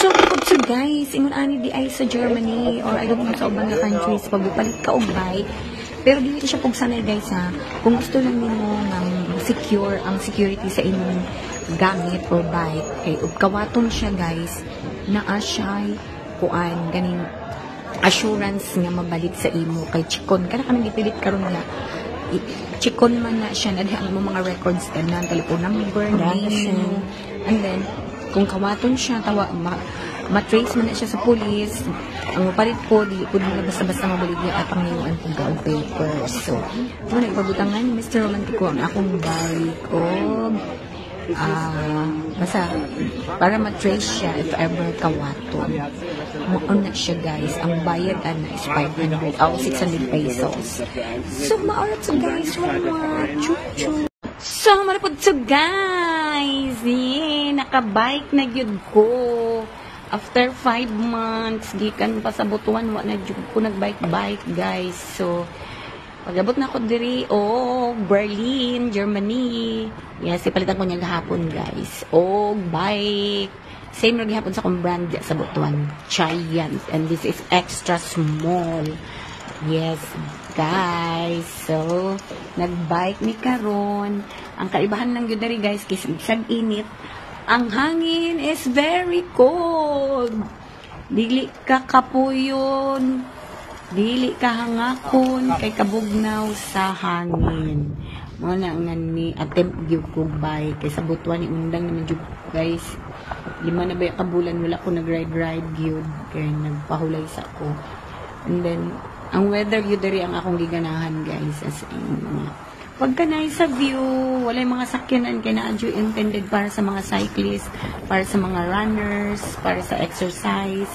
So guys, ingon ani di ay sa Germany or I don't know sa ubang nga countries pag palit ka og bike. Pero dili siya pugsanay, guys, ha. Kung gusto lang nimo nga secure ang security sa imong gamit or bike kay ug kawaton siya, guys, naa siya kuan ganing assurance nga mabalik sa imo kay chikon kana kanang gipilit karon nga chikon man na siya na ang imong mga records, tanan, telephone number, name, and then kung kawaton siya tawa ma-trace man na siya sa police. Ang mapalit po, di po nila basta-basta mabaligya at ang ngayuan kung gaong papers. So mo na ipabutangan ni Mr. Romantico ang akong bike o basta para ma-trace siya if ever kawaton. Mao na siya, guys. Ang bayad ana is 500 o 600 pesos. So mao ra to, guys. Wala chup chup. So mao na to, guys. Yeah, naka-bike na gyud ko after 5 months. Gikan pa sa Butuan, wa na jud ko nag-bike bike, guys. So pag-abot na ako diri, oh, Berlin, Germany. Yes, ipalitan ko niya gahapon, guys. Oh, bike. Same ra gihapon sa akong brand sa Butuan. Giant. And this is extra small. Yes, guys. So, nag-bike ni karon. Ang kaibahan lang gyud diri, guys, kay bisag init, ang hangin is very cold. Dili ka kapuyon. Dili ka hangakon kay kabugnaw sa hangin. Mao na nga ni attempt gyud ko bike kay sa Butuan ni undang naman jud, guys. 5 na ba ka bulan wala ko nag-ride-ride gyud kay nagpahulay sa ko. And then ang weather gyud diri ang akong giganahan, guys, as in mga pagka nice sa view, walay mga sakyanan kay naa jud intended para sa mga cyclist, para sa mga runners, para sa exercise.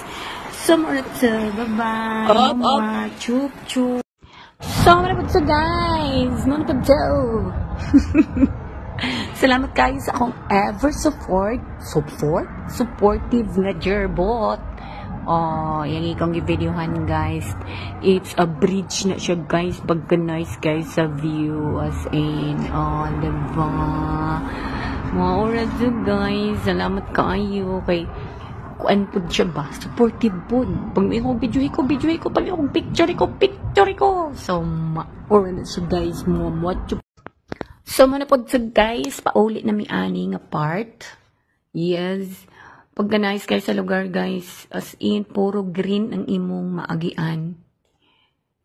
So, mao to. Bye-bye. Up, up. Chup, chup. So, mao na to, guys. Mao na to. Salamat kayo sa akong ever supportive nga gerbot. Oh, yung ikong gi-videohan, guys. It's a bridge na siya, guys. Pagka nice, guys, sa view as in. Oh, diba? Mao ra to, guys. Salamat kaayo kay kuan pud siya ba? Supportive pud. Pag may akong video ko, video ko. Pag may akong picture ko, picture ko. So, mao ra na siya, guys. Mo, So, mao na pod so, guys. Pauli na mi ani nga part. Yes. Pagka nice kayo sa lugar, guys, as in, puro green ang imong maagian.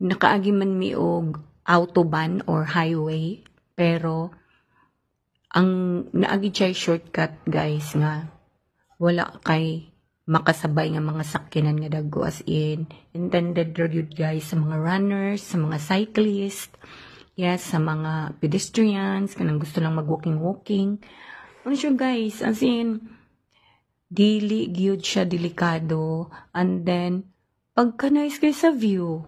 Nakaagi man mi og autobahn or highway, pero ang naagi siya shortcut, guys, nga wala kay makasabay nga mga sakyanan nga dagko, as in intended ra gyud, guys, sa mga runners, sa mga cyclist, yes, sa mga pedestrians kanang gusto lang mag walking walking. Ano siya, guys, as in dili gyud siya delikado. And then pagka nice kay sa view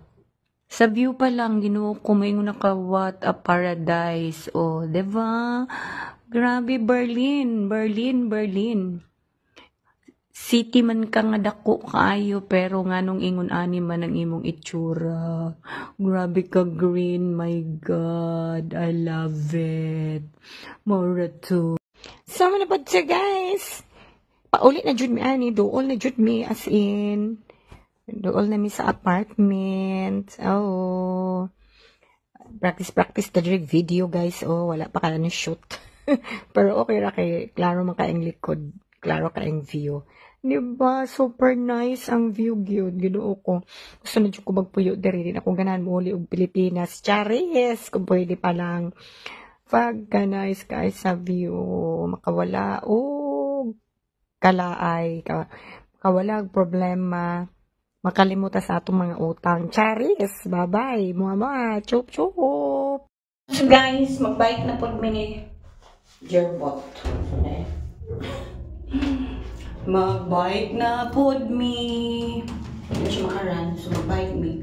pa lang, Ginoo ko, may naka what a paradise. Oh, diba? Grabe, Berlin, Berlin, Berlin. City man ka nga dako kaayo pero nganong ingon ani man ang imong itsura. Grabe ka green, my God. I love it. Mao ra to. So, mao na pod siya, guys. Pauli na jud mi ani, duol na jud mi, as in. Duol na mi sa apartment. Oh. Practice practice ta direct video, guys. Oh, wala pa kaya ni shoot. Pero okay ra kay klaro man kaayong likod, klaro kaayong view. Di ba? Super nice ang view gyud. Ginoo ko. Gusto na jud ko magpuyo diri. Di na ko ganahan mouli og Pilipinas. Charis! Kung pwede pa lang. Pagka nice kay sa view. Makawala og kalaay. Makawala og problema. Makalimutan sa atong mga utang. Charis! Bye-bye! Mua mua! Chup chup! So guys, magbike na pod mi ni Gerbot. Eh. Magbike na pod mi. Hindi siya makaran, so magbike mi.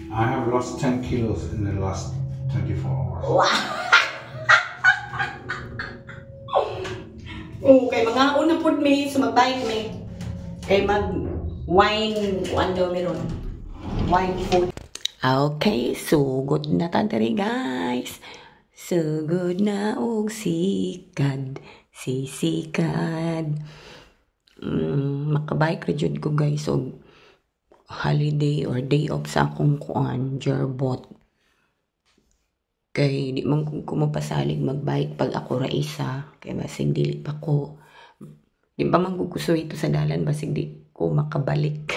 I have lost 10 kilos in the last 24 hours. Wow! Okay, mga una pod mi, so magbike mi. Kay mag wine, kuan daw meron. Wine food. Okay, sugod na ta diri, guys. Sugod na og sikad, sisikad. Makabike ra jud ko, guys, og holiday or day off sa akong kuan, jerbot. Kay di man ko mapasalig magbike pag ako ra isa. Kay basig dili pa ko, di pa man ko ito sa dalan, basig di ko makabalik.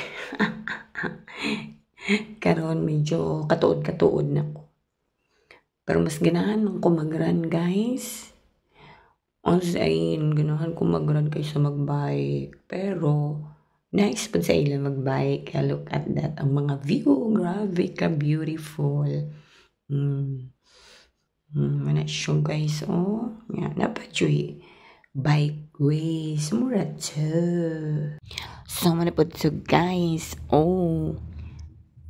Karon medyo katuod-katuod na ko. Pero mas ganahan man ko mag-run, guys. As in, ganahan ko mag-run kaysa mag-bike. Pero nice pud sa ila mag-bike. Look at that. Ang mga view, grabe ka beautiful. Mana siya, guys, oh. Yeah, napachoy bike ways. Mura to. So, mana po to, guys. Oh.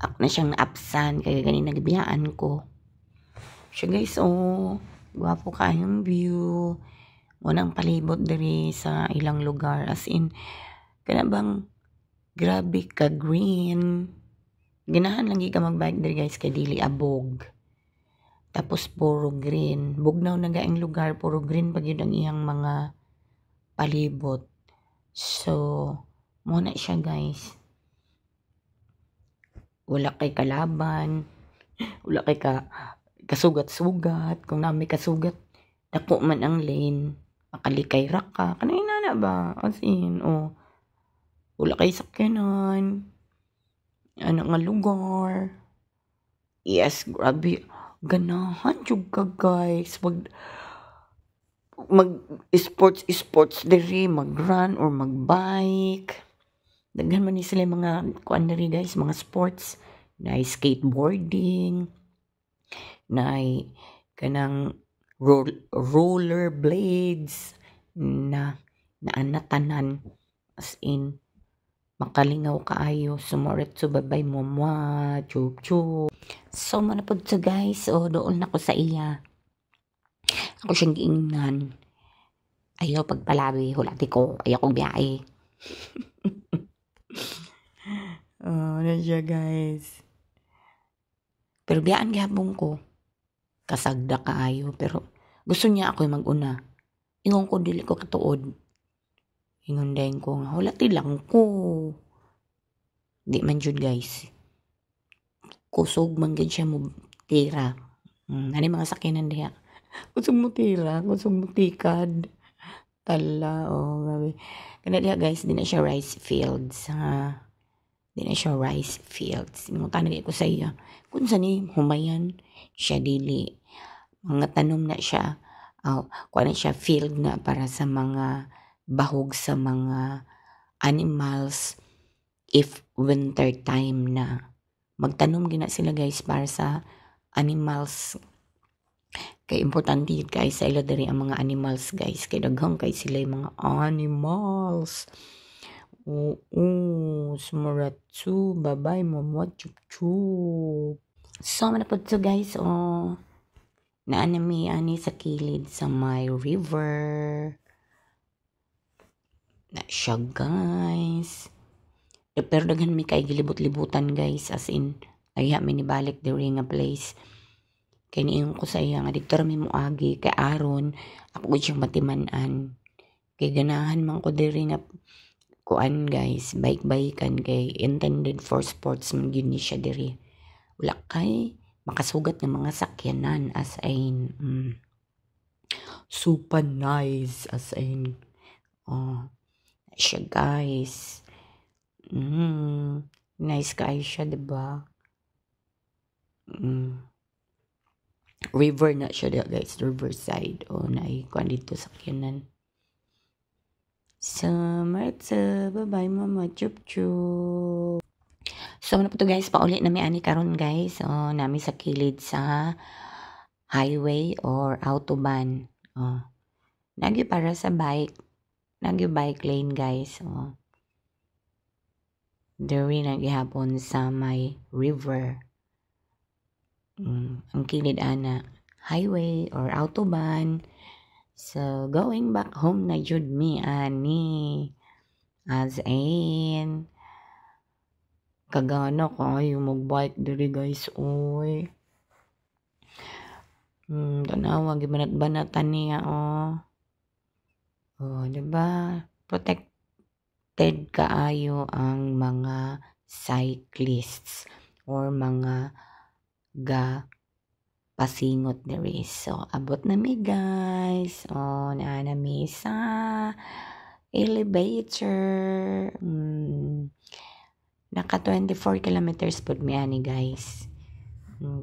Ako na siyang naapsan. Kaya ganina gibiyaan ko siya, guys, oh. Gwapo kaayong view. Unang palibot diri sa ilang lugar. As in, kana bang grabe ka green. Ganahan lang ka magbike diri, guys, kay dili abog. Tapos puro green. Bugnaw na gaing lugar, puro green pag yun ang iyang mga palibot. So, muna siya, guys. Wala kay kalaban. Wala kay kasugat-sugat. Kung naa may kasugat, dako man ang lane. Makalikay ra ka. Kanay na ba? As in, oh. Wala kay sakyanan. Ano nga lugar. Yes, grabe. Ganahan jud ka, guys. Mag sports sports diri, mag-run or mag-bike. Daghan man ni sila mga kuan diri, guys, mga sports. Na skateboarding, na kanang roller blades na naana tanan, as in makalingaw kaayo. Sumoretso, babay mo mwa chup chup. So mo na pud to, guys. O doon ako sa iya, ako siyang giingnan, "Ayaw pagpalabi, hulati ko, ayaw kong biyahe." Oh, na siya, guys. Pero biyaan gihapon ko, kasagda kaayo, pero gusto niya ako mag-una. Ingon ko, dili ko katuod. Ingon dayon ko nga hulati lang ko. Di man jud, guys, kusog man gid siya mo tira. Ani mga sakyanan diha, kusog mo tira, kusog mo tikad, tala. Oh, grabe kana diha, guys. Di na siya rice fields, ha? Di na siya rice fields. Ingon ko sa iya kung sa ni humayan siya, dili mga tanom na siya. Oh, kuha na siya, field na para sa mga bahog sa mga animals. If winter time na, magtanom gina sila, guys, para sa animals, kay importante yun kay sa ila diri ang mga animals, guys, kay daghang kay sila yung mga animals. Oo, sumuratsu, babay mo chup chup. So mana pud to, guys. Oh, naa na mi ani sa kilid sa my river na siya, guys. Eh, pero daghan mi kay gilibot-libutan, guys, as in ayha mi nibalik diri nga place, kay niingon ko sa iya nga didto ra mi moagi kay aron ako gud siyang matiman-an, kay ganahan man ko diri nga kuan, guys, bike-bikan, kay intended for sports man gyud ni siya diri. Wala kay makasugat ng mga sakyanan, as in super nice, as in. Oh, siya, guys. Nice kaayo siya, diba? River na siya diha, guys, riverside. Oh, naay kuan dito, sakyanan. So, Marta, bye-bye, mama, chup chup. So, ano po to, guys, pauli na mi ani karon, guys. So, naa mi sa kilid sa highway or autobahn. Oh. Nagyo para sa bike. Nagyo bike lane, guys. Oh. Diri na gihapon sa may river. Ang kilid ana, highway or autobahn. So, going back home na jud mi ani. As in, kagana kaayo magbike diri, guys, oy. Tanawa, gibanat-banatan niya, oh. Oh, diba? Protect Affected kaayo ang mga cyclists or mga ga pasingot diri. So abot na mi, guys. Oh, naa na mi sa elevator. Naka 24 kilometers pud mi ani, guys.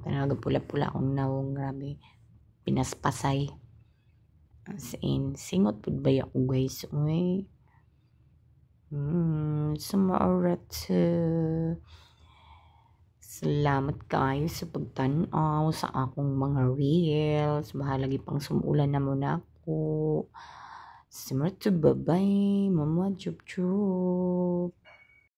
Tanaga, pula-pula akong nawong, grabe. Pinaspasay. As in, singot pud ba ako, guys? Uy. Sumaurat. Salamat kayo sa pagtan-aw sa akong mga reels. Bahalagi pang sumulan na muna ako. Sumaurat, bye-bye. Mama, chup chup.